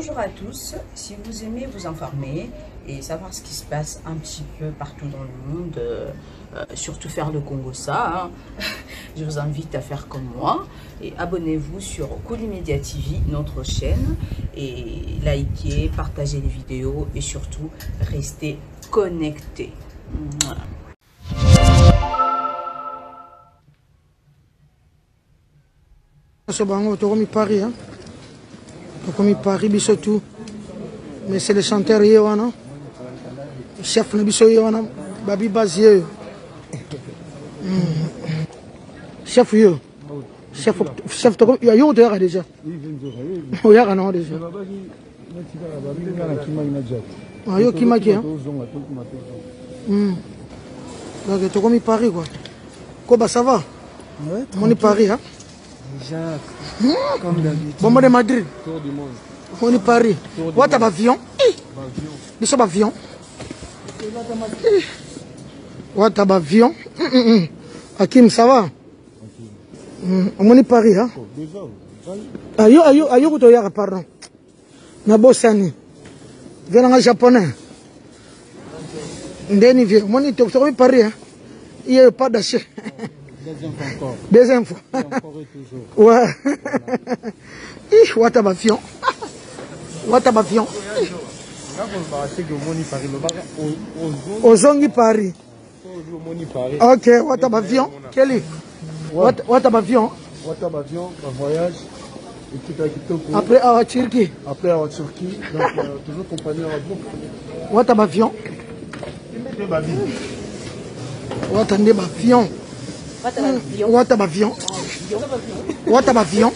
Bonjour à tous, si vous aimez vous informer et savoir ce qui se passe un petit peu partout dans le monde, euh, euh, surtout faire le Congo ça, hein, je vous invite à faire comme moi et abonnez-vous sur Media TV, notre chaîne, et likez, partagez les vidéos et surtout restez connectés. Biso bango tokomi Paris hein. Tokomi Paris biso tout. Mais c'est le chanteur ye wana. Chef na biso ye wana babi base ye. Hmm. Chef yo. Chef chef tokomi ya yo toyaka déjà. Oyaka nango déjà. Ah, yo kimaki hein. Hmm. Donc tokomi Paris quoi. Koba ça va? Ouais, Moni Paris hein. Déjà, comme d'habitude. Bombo de Madrid. Tour du monde. Moni Paris. Wata bavion. Biso bavion. Wata bavion. Hakim, ça va? Omoni Paris hein. Ayo ayo ayo kuto yaka pardon. Nabosani. Viens nga japonais. Ndeni vieux. Omoni tokomi Paris hein. Il n'y a pas d'achet. Deuxième fois encore. Deuxième fois. Et encore et toujours. Ouais. Ih, wata bavion. Wata bavion. Ozongi Paris. Ok, wata bavion. Kelly. Wata, wata bavion. Wata bavion, ba voyage. Ekita kitoko. Après awa Turquie. Après awa Turquie. Donc, euh, toujours compagnie awa groupe. Wata bavion. Wata nde bavion. Wata bavion. Wata bavion.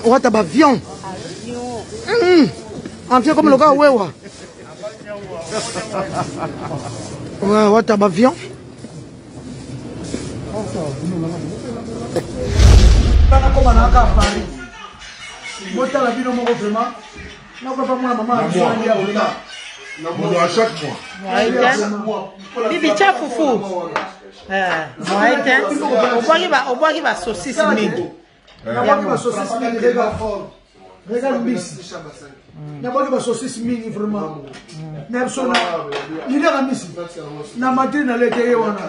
Wata bavion. Avion comme le gars wewa. Ouais, wata bavion. Nakoma na kaka Paris. Botala bino moko vraiment. Nakopa mwana mama ya biso ya kolia. Mono à chaque mois. Bibi tya fufu. Moyen te. Obwaki ba obwaki ba saucisse mingi. Nabwaki ba saucisse mingi regarde. Regarde mbisi. Nabwaki ba saucisse mingi vraiment. Na biso na leader ya mbisi. Na Madrid na lete ye wana.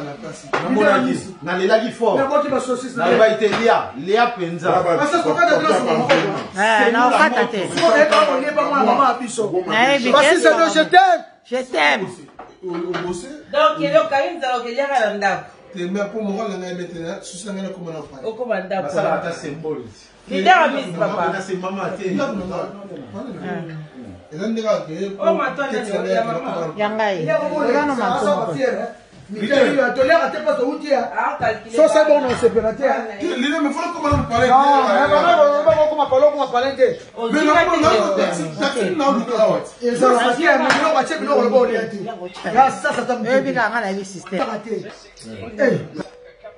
Leader ya mbisi. Nalelaki fort. Nabwaki ba saucisse. Nalobaki te lia, lia mpenza. Parce que kokata te Eh, na okata te. Nayebi Parce que je t'aime. Je t'aime. Donc, eloko okangi nzala okeliaka na ndako. Te mais pour moral na ngai maintenant susi na ngai nakoma na Paris. Okoma ndako. Basalaka ata symbole. Leader ya Miss papa. Ata se mama te. Eza ndenge akeye. Oh, matwana ni ya mama. Ya ngai. Oza na matomo. Toliaka te place outi ya. Sosa bon osepela te. Lile, mais faut nakoma na palais. Okoma palais okoma palais te. Mais nakoma na taxi, taxi na luka awa. Ezalaka te mais biloko batie biloko loba olia te. Ya sasa ta Oyebi kaka ngai nayebi système. Kaka te. Eh,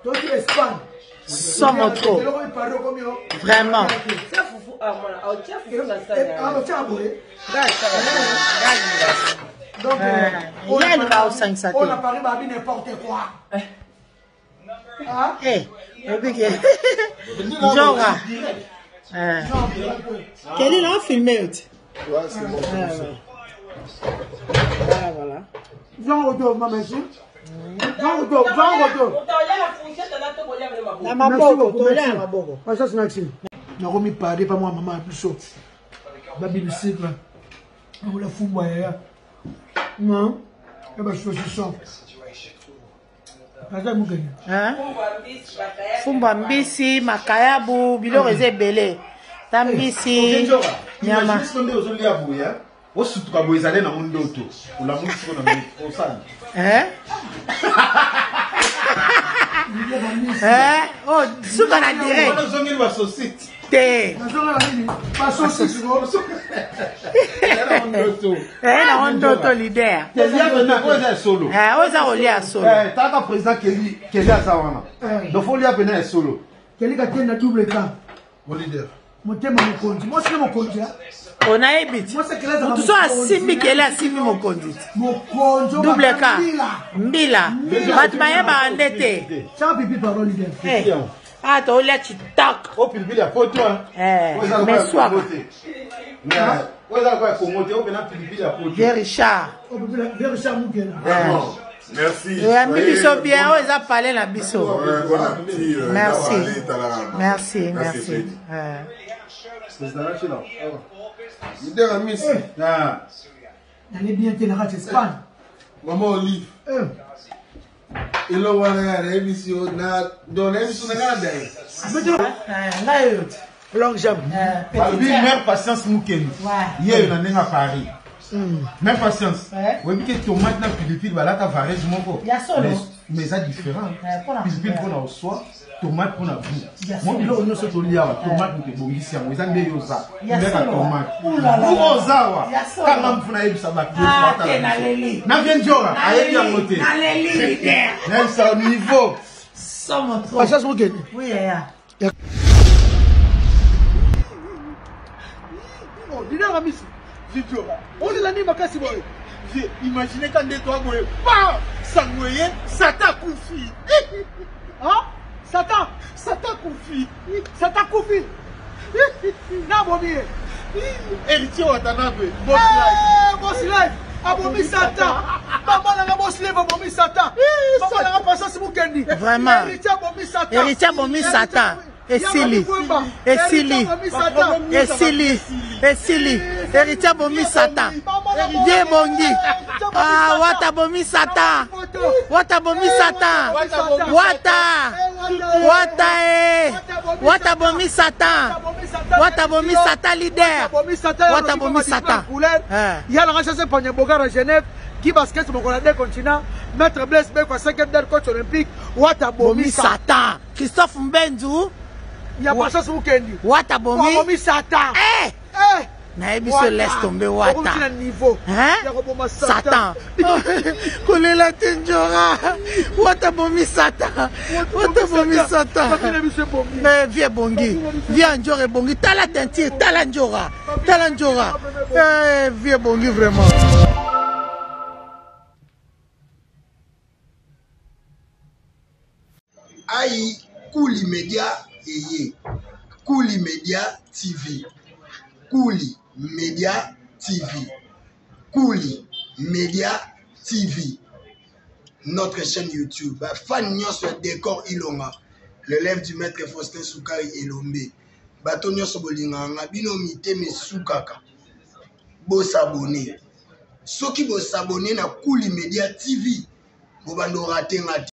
Toki Espagne. Somo trop. Vraiment. Tia fufu ah mwana, ah tia fufu na sani. Ah, tia boye. Donc, Euh, ye alinga osangisa te. On a parlé babi n'importe quoi. Ah? Eh, oyebi ke nzoka. Eh. Kelly na filme yo te. Ouais, c'est bon. Voilà, voilà. Jean Rodo, ma maison. Jean Rodo, Jean Rodo. Na maboko, tolia na maboko. Pasa snacks. Nakomi pare pa mwa mama ya biso. Babi bicycle. Ola fumbwa yaya. Non. Ya ba saucisson. Pasa mukenya. Hein? Fumbwa mbisi, makayabu, biloko eza ebele. Ta mbisi, nyama. Imagine soki nde ozolia boye, hein? Osutuka boye ezali nango ndoto. Olamuki siko na ndoto. Osala. Hein? Hein? Oh, suka na direct. Wana ozongeli ba saucisse. Te. Nazonga na nini? Ba saucisse ko. Ezali nango ndoto. Eh, na ndoto leader. Lia pena oyo eza ya solo. Eh, oyo eza kolia ya solo. Eh, taka président Kelly, Kelly aza wana. Donc faut lia pena ya solo. Kelly katenda double K. Mon leader. Motema mokonzi. Mwasi na mokonzi. Onayebi ti. Motu so asimbi kele asimbi mokonzi ti. Mokonzi. Double K. Mbila. Bato bayebaka nde te. Sans pipi parole leader. Eh. Ah, tolia chitok. O pilipili ya poto hein. Eh, Oyo eza lokola ya mais swaka. Congo te. Mais, oyo eza lokola ya Congo te, oyo pena pilipili ya poto. Vieux Richard. Vieux Richard Mukena. Vraiment. Merci. Oyambi Soyez biso bien, bon- oyo eza palais na biso. Ouais, bon appétit, Merci. Allez, talaka. Merci, Merci, merci. Freddy. Eh. Président Rachel, awa. Leader Amis. Ah. Nani bien te na kati Espagne. Maman Olive. eloko wana nga nayebisi yo na donc nayebisi yo na nga na daye Eh, ngai oyo te. Longue jambe. Eh, Balobi petite. mère Patience Mukendi. Ouais. Ye oyo na ndenge ya Paris. Mère Patience. Ouais. Oyebi ke tomate na pilipili balata varese moko. Ya solo. Mais eza différent. Ouais, mpona Pilipili couleur. mpona oswa, tomate mpona goût. Ya Mo solo. biloko nyonso tolia awa, tomate moto ebongisi yango eza nde yo oza. Ya Mbeka solo. tomate. Ouh là là. Goût oyo oza awa. Ya solo. Kanga mfu nayebisa bato nyonso Ah, batala te biso. naleli. Na vie Njora, ayebi yango te. Naleli leader. Nayebisa niveau. Somo trop. Patience Mukena. Oui, yaya. Oh, leader Amisi. Video. Olela nini makasi boye? Vie, imagine ka nde toa boye pa sango eye satan akufi. Hein? Satan, Satan akufi. Satan kufi. Na bomi ye. Héritier Watanabe, boss life. Eh, boss life. Abomi Satan. Maman nanga boss life abomi Satan. Maman nanga Patience Mukendi. Vraiment. Héritier abomi Satan. Héritier abomi Satan. Esili. Esili. Esili. Esili. Héritier abomi Satan. Vie ebongi. Ah, wata abomi Satan. Wata abomi Satan. Wata. Wata eh. Wata abomi Satan. Wata abomi Satan leader. Wata abomi Satan. Eh. Ya nanga chasse panya Bogara Genève. Guy Basket mokolo ya deux continents. Maître Blaise Beko 5e dan coach olympique. Wata Bomi bomi Satan. Satan. Christophe Mbenzu. Ya Patience Mukendi. Wata bomi. Abomi Satan. Eh. Eh. Nayebi so laisse tomber wata. Okomi na niveau. Hein? Ya koboma Satan. Kolela te njora. Wata bomi Satan. Wata bomi Satan. Babina biso ebongi. Eh, vie ebongi. Vie ya njora ebongi. Tala teinture, tala njora. Tala njora. Eh, vie ebongi vraiment. Aïe, Kouli Media eye. Kouli Media TV. Kouli Media TV. Kouli Media TV. Notre chaîne YouTube. Ba fan nyonso ya Décor Ilonga. L'élève du maître Faustin Soukari Elombe. Bato nyonso bolingaka nga bino mitema esukaka. Bosabone. Soki bosabone na Kouli Media TV, bobanda orate nga te.